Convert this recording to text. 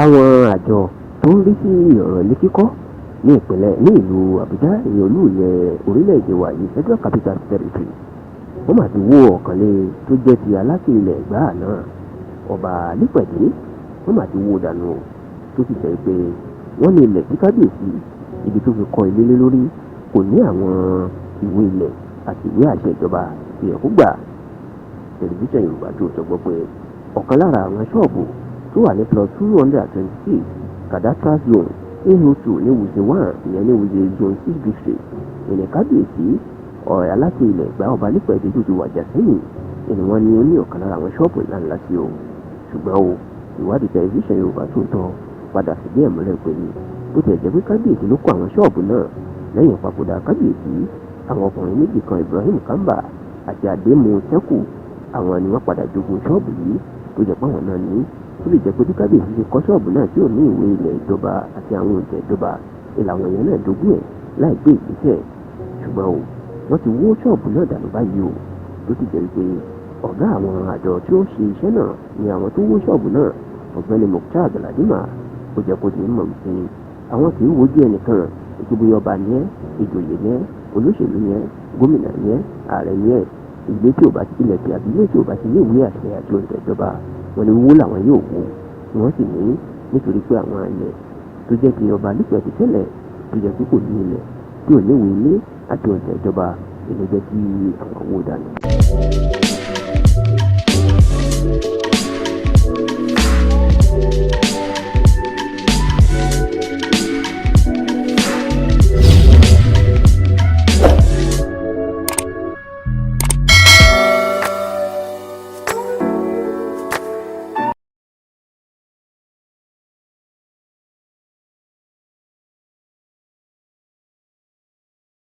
Àwọn àjọ tó ń rí sí ọ̀rọ̀ ilé kíkọ́ ní ìpínlẹ̀ ní ìlú Àbújá, ìyẹn olú ilẹ̀ orílẹ̀-èdè wa yìí, Federal Capital Territory, wọ́n mà ti wó ọ̀kànlé tó jẹ́ ti Aláké ilẹ̀ Ẹ̀gbá náà, Ọba Lípẹ̀dé. Wọ́n mà ti wó dànù o, tó sì jẹ́ pé wọ́n ní ilẹ̀ tí kábíyèsí ibi tó fi kọ́ ilé lé lórí kò ní àwọn ìwé ilẹ̀ àti ìwé àṣẹ ìjọba tó yẹ kó gbà. Tẹlifíṣàn Yorùbá tó sọ gbọ́ pé ọ̀kan lára àwọn ṣọ́ọ̀bù tó wà ní plot 226, Cadastral Zone AO2 ní Wuse 1, ìyẹn ní Wuse Zone 6 District, ìní kábíyèsí ọ̀rẹ́ Aláké ilẹ̀ Ẹ̀gbá, Ọba Lípẹ̀dé tó ti wàjà sẹ́yìn, ìní wọn ní ó ní ọ̀kan lára àwọn ṣọ́ọ̀bù ńláńlá sí o. Ṣùgbọ́n o, ìwádìí Tẹlifíṣàn Yorùbá tó tọ́ padà fìdí ẹ̀ múlẹ̀ pé bó tilẹ̀ jẹ́ pé kábíyèsí ló kọ́ àwọn ṣọ́ọ̀bù náà, lẹ́yìn ìpapòdà kábíyèsí, àwọn ọkùnrin méjì kan, Ibrahim Kamba àti Ademu Sẹ́kù, àwọn ni wọ́n padà jogún ṣọ́ọ̀bù yìí tó jẹ́ pé àwọn náà ní. Tó lè jẹ́ pé bí kábíyèsí ṣe kọ́ ṣọ́ọ̀bù náà tí ò ní ìwé ilẹ̀ ìjọba àti àwọn òǹtẹ̀ ìjọba, ìlànà èèyàn náà jogún ẹ̀ láì gbé ìgbésẹ̀. Ṣùgbọ́n o, wọ́n ti wó ṣọ́ọ̀bù náà dànù báyìí o, tó sì jẹ́ pé ọ̀gá àwọn àjọ tí ó ṣe iṣẹ́ náà ni àwọn tó wó ṣọ́ọ̀bù náà, Ọ̀gbẹ́ni Mukhtar Galadima, ó jẹ́ kó di mọ̀ wípé àwọn kì í wojú ẹnìkan ìgbóyè, ọba ni ẹ́, ìjòyè ni ẹ́, olóṣèlú ni ẹ́, gómìnà ni ẹ́, ààrẹ ni ẹ́, ilé tí ò bá ti ilẹ̀ tí àbí ilé tí ò bá ti ní ìwé àṣẹ àti òǹtẹ̀ ìjọba, wọn ni wó làwọn yóò wó. Wọ́n sì ní nítorí pé àwọn ilẹ̀ tó jẹ́ ti Ọba Lípẹ̀dé tẹ́lẹ̀, tó jẹ́ pé kò ní ilẹ̀, tí ò níwèé ilé àti òǹtẹ̀ ìjọba, èlò jẹ́ kí àwọn wó dànù.